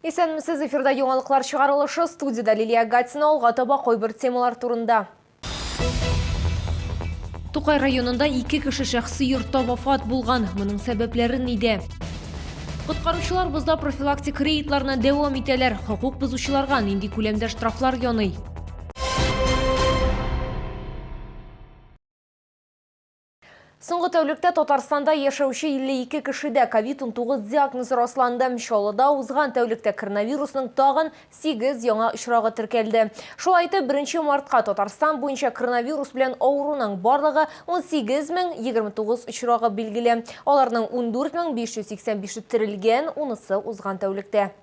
Исәнмесез, эфирда яңалыклар чыгарылышы, студиядә Лилия Гатина, алга таба кайбер темалар турында. Тукай районында ике кеше шәхси йортта вафат булган. Моның сәбәпләре нидә? Коткаручылар бозда профилактик рейдларны дәвам итәләр. Хокук бозучыларга нинди күләмдә штрафлар яный? Соңгы тәүлектә Татарстанда яшәүче 52 кешедә ковид-19 диагнозы расланды. Чаллыда узган тәүлектә коронавирусның тагын 8 яңа очрагы теркәлде. Шулай итеп, 1 мартка Татарстан буенча коронавирус белән авыруның барлыгы 18029 очрагы билгеле. Аларның 14585-е терелгән, унысы узган тәүлектә.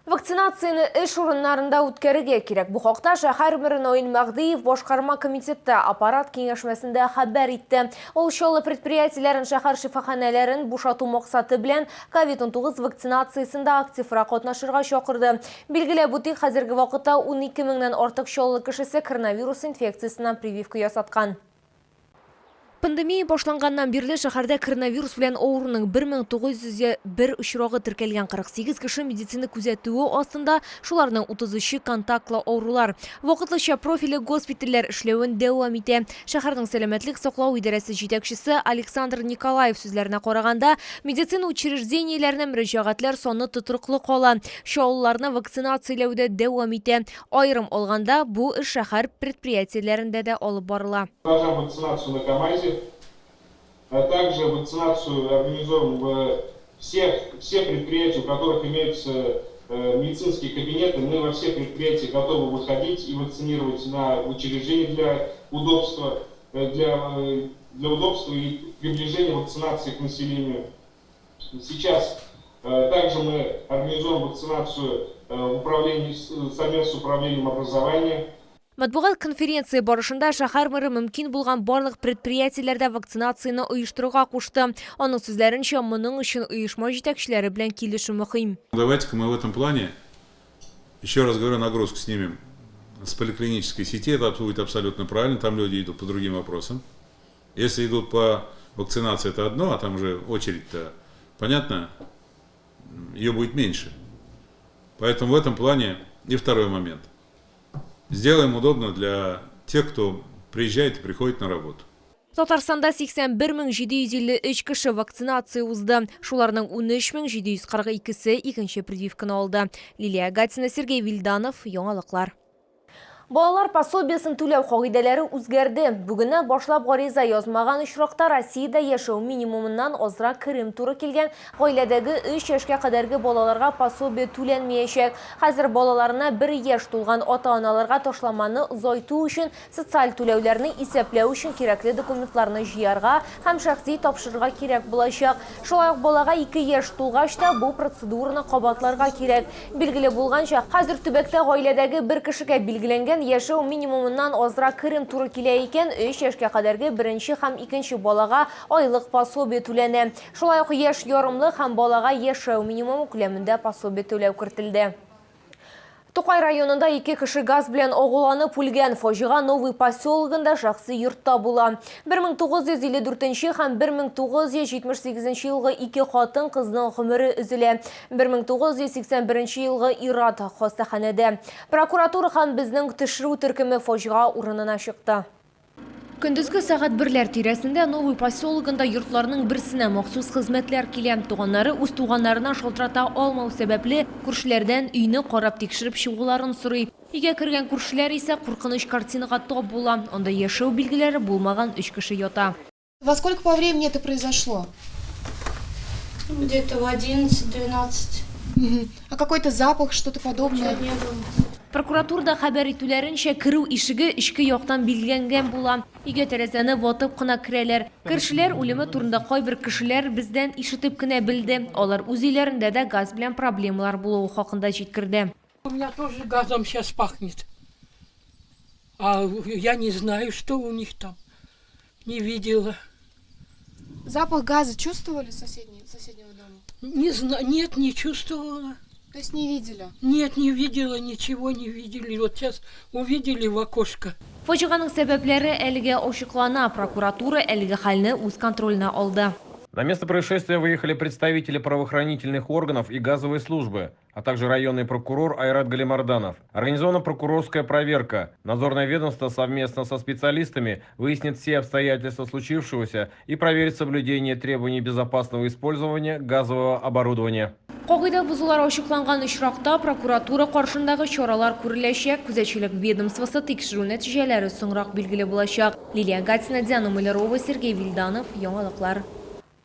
Вакцинацияне эш урыннарында үткәрергә кирәк. Бу хакта шәһәр мэры Наил Мәһдиев башкарма комитетта аппарат киңәшмәсендә хәбәр итте. Ул Чаллы предприятиеләрен шәһәр шифаханәләрен бушату максаты белән ковид-19 вакцинациясендә активрак катнашырга чакырды. Билгеләп үтик, хәзерге вакытта 12 меңнән артык Чаллы кешесе коронавирус инфекциясеннән прививка ясаткан. Пандемия башланганнан бирле шәһәрдә коронавирус белән авыруның 1901 очрагы теркәлгән, 48 кеше медицина күзәтүе астында, шуларның 33-е контактлы авырулар. Вакытлыча профильле госпитальләр эшләвен дәвам итә. Шәһәрнең сәламәтлек саклау идарәсе җитәкчесе Александр Николаев сүзләренә караганда, медицина учреждениеләренә мөрәҗәгатьләр саны тотрыклы кала. Чаллыларны вакцинацияләү дә дәвам итә. Аерым алганда, бу эш шәһәр предприятиеләрендә дә алып барыла. Продолжаем вакцинацию на КАМАЗе, а также вакцинацию организуем в всех, все предприятия, у которых имеются медицинские кабинеты. Мы во все предприятия готовы выходить и вакцинировать на учреждения для удобства, для, для удобства и приближения вакцинации к населению. Сейчас также мы организуем вакцинацию в управлении, совместно с управлением образования. Матбугат конференция барышында шәһәр мэры мөмкин булган барлык предприятиеләрдә вакцинацияне оештырырга кушты. Аның сүзләренчә, моның өчен оешма җитәкчеләре белән килешү мөһим. Давайте-ка мы в этом плане, еще раз говорю, нагрузку снимем с поликлинической сети, это будет абсолютно правильно, там люди идут по другим вопросам. Если идут по вакцинации, это одно, а там уже очередь-то, понятно, ее будет меньше. Поэтому в этом плане и второй момент. Сделаем удобно для тех, кто приезжает и приходит на работу. Татарстанда 81 753 кеше вакцинация узды. Шуларның 13 742-се икенче прививканы алды. Лилия Гатина, Сергей Вильданов, Яңалыклар. Балалар пособиесен түләү кагыйдәләре үзгәрде. Бүгеннән башлап гариза язмаган очракта Россиядә яшәү минимумыннан азрак керем туры килгән гаиләдәге өч яшькә кадәрге балаларга пособие түләнмәячәк. Хәзер балаларына бер яшь тулган ата-аналарга ташламаны озайту өчен социаль түләүләрне исәпләү өчен кирәкле документларны җыярга һәм шәхси тапшырырга кирәк булачак. Шулай ук балага ике яшь тулгач та бу процедураны кабатларга кирәк. Билгеле булганча, хәзер төбәктә гаиләдәге бер кешегә билгеләнгән яшәү минимумыннан азрак керем туры килә икән, өч яшькә кадәрге беренче һәм икенче балага айлык пособие түләнә. Шулай ук яшь ярымлык һәм балага яшәү минимумы күләмендә пособие түләү кертелде. Тукай районында ике кеше газ белән агуланып үлгән. Фаҗига Новый поселогында шәхси йортта була. 1954 һәм 1978 елгы ике хатын-кызның гомере өзелә. 1981 елгы ир-ат хастаханәдә. Прокуратура һәм безнең төшерү төркеме фаҗига урынына чыкты. Көндезге сәгать берләр тирәсендә Новый поселогында йортларның берсенә махсус хезмәтләр килә. Туганнары үз туганнарына шалтырата алмау сәбәпле, күршеләрдән өйне карап тикшереп чыгуларын сорый. Өйгә кергән күршеләр исә куркыныч картинага тап була, анда яшәү билгеләре булмаган өч кеше ята. Во сколько по времени это произошло? Где-то в 11-12. А какой-то запах, что-то подобное? Ничего не было. Прокуратурада хәбәр итүләренчә, керү ишеге эчке яктан билгеләнгән була. Өйгә тәрәзәне ватып кына керәләр. Кершеләр үлеме турында кайбер кешеләр бездән ишетеп кенә белде. Алар үз өйләрендә дә газ белән проблемалар булуы хакында җиткерде. У меня тоже газом сейчас пахнет. А я не знаю, что у них там. Не видела. Запах газа чувствовали соседнего дома? Не знаю, нет, не чувствовала. То есть не видели? Нет, не видела, ничего не видели. Вот сейчас увидели в окошко. Фаҗиганың сәбәпләре әлегә ачыклана, прокуратура әлеге хәлне үз контроленә алды. На место происшествия выехали представители правоохранительных органов и газовой службы. а также районный прокурор Айрат Галимарданов. Организована прокурорская проверка. Надзорное ведомство совместно со специалистами выяснит все обстоятельства случившегося и проверит соблюдение требований безопасного использования газового оборудования. Кагыйдә бозулар ачыкланган очракта прокуратура каршындагы чаралар күреләчәк. Күзәтчелек ведомствосы тикшерү нәтиҗәләре соңрак билгеле булачак. Лилия Гатина, Диана Малярова, Сергей Вильданов. Яңалыклар.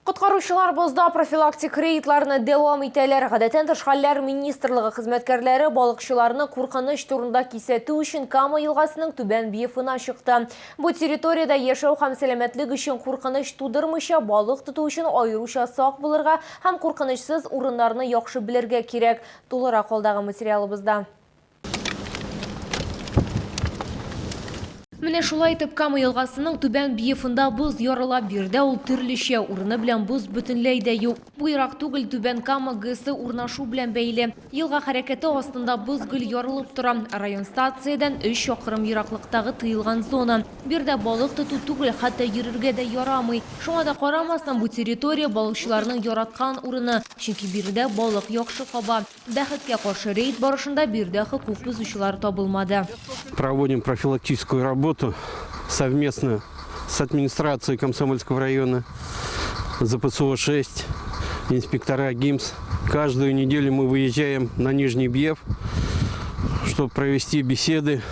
Коткаручылар бозда профилактик рейдларны дәвам итәләр. Гадәттән тыш хәлләр министрлыгы хезмәткәрләре балыкчыларны куркыныч турында кисәтү өчен Кама елгасының түбән биефына чыкты. Бу территориядә яшәү һәм сәламәтлек өчен куркыныч тудырмыйча балык тоту өчен аеруча сак булырга һәм куркынычсыз урыннарны яхшы белергә кирәк. Тулырак алдагы материалыбызда. Менә шулай итеп Кама елгасының түбән биефында боз ярыла. Биредә ул төрлечә, урыны белән боз бөтенләй дә юк. Бу ерак түгел Түбән Кама ГЭСы урнашу белән бәйле. Елга хәрәкәте астында боз гел ярылып тора. Район стациядән өч чакрым ераклыктагы тыелган зона. Биредә балык тоту түгел, хәтта йөрергә дә ярамый. Шуңа да карамастан, бу территория балыкчыларның яраткан урыны, чөнки биредә балык яхшы каба. Бәхеткә каршы, рейд барышында биредә хокук бозучылар табылмады. Проводим профилактическую работу совместно с администрацией Комсомольского района, ЗПСО-6, инспектора ГИМС. Каждую неделю мы выезжаем на Нижний Бьев, чтобы провести беседы,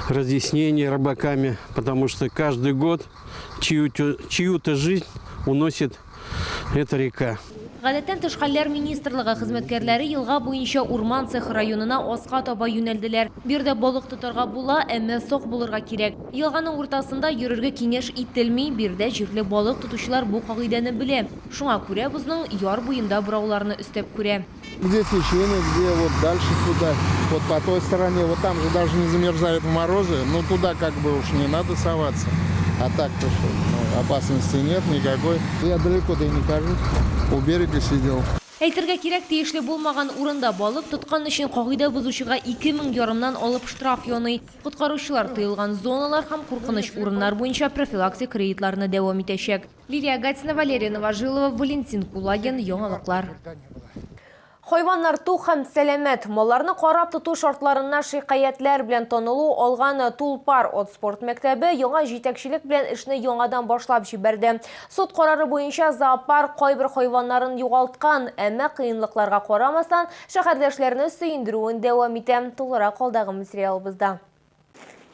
разъяснения рыбаками, потому что каждый год чью-то жизнь уносит эта река. Гадәттән тыш хәлләр министрлыгы хезмәткәрләре елга буенча Урман цехы районына аска таба юнәлделәр. Биредә балык тотарга була, әмма сак булырга кирәк. Елганың уртасында йөрергә киңәш ителми, биредә җирле балык тотучылар бу кагыйдәне белә. Шуңа күрә бозның яр буенда борауларны өстәп күрә. Где течение, где вот дальше туда, вот по той стороне, вот там же даже не замерзают в морозы, но туда как бы уж не надо соваться. А так-то что, ну, опасности нет никакой. Я далеко-то и не хожу, у берега сидел. Әйтергә кирәк, тиешле булмаган урында балык тоткан өчен кагыйдә бозучыга 2000 ярымнан алып штраф яный. Коткаручылар тыелган зоналар һәм куркыныч урыннар буенча профилактик рейдларны дәвам итәчәк. Лилия Гатина, Валерия Новожилова, Валентин Кулагин, Яңалыклар. Хайваннар тук һәм сәламәт. Малларны карап тоту шартларына шикаятьләр белән танылу алган Тулпар ат спорт мәктәбе яңа җитәкчелек белән эшне яңадан башлап җибәрде. Суд карары буенча зоопарк кайбер хайваннарын югалткан, әмма кыенлыкларга карамастан, шәһәрдәшләрне сөендерүен дәвам итә. Тулырак алдагы материалыбызда.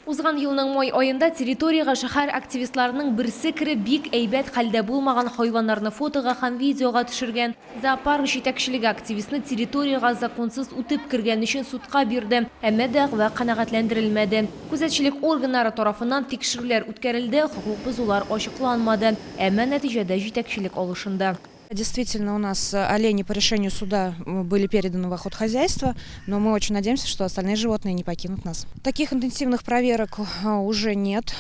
Узган елның май аенда территориягә шәһәр активистларының берсе кереп, бик әйбәт хәлдә булмаган хайваннарны фотога һәм видеога төшергән. Зоопарк җитәкчелеге активистны территориягә законсыз үтеп кергән өчен судка бирде, әмма дәгъва канәгатьләндерелмәде. Күзәтчелек органнары тарафыннан тикшерүләр үткәрелде, хокук бозулар ачыкланмады, әмма нәтиҗәдә җитәкчелек алышынды. Действительно, у нас олени по решению суда были переданы в охотхозяйство, но мы очень надеемся, что остальные животные не покинут нас. Таких интенсивных проверок уже нет.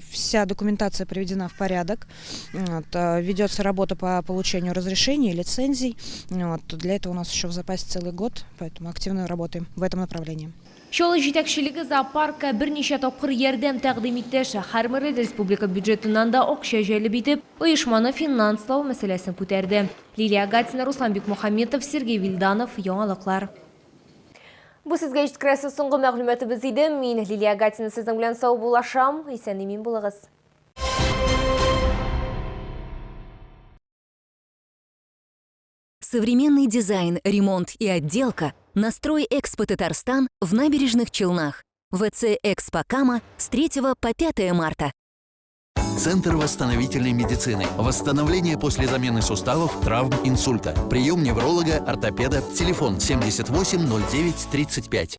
Вся документация приведена в порядок. Вот, ведется работа по получению разрешений, лицензий. Вот, для этого у нас еще в запасе целый год, поэтому активно работаем в этом направлении. Чаллы җитәкчелеге зоопаркка берничә тапкыр ярдәм тәкъдим итте. Шәһәр мэры республика бюджетыннан да акча җәлеп итеп, оешманы финанслау мәсьәләсен күтәрде. Лилия Гатина, Руслан Бикмухаметов, Сергей Вильданов, Яңалыклар. Бу сезгә җиткерәсе соңгы мәгълүматыбыз иде. Мин Лилия Гатина сезнең белән саубуллашам. Исән-имин булыгыз. Современный дизайн, ремонт и отделка на Стройэкспо Татарстан в Набережных Челнах. ВЦ Экспо Кама с 3 по 5 марта. Центр восстановительной медицины. Восстановление после замены суставов, травм, инсульта. Прием невролога, ортопеда. Телефон 78 09 35.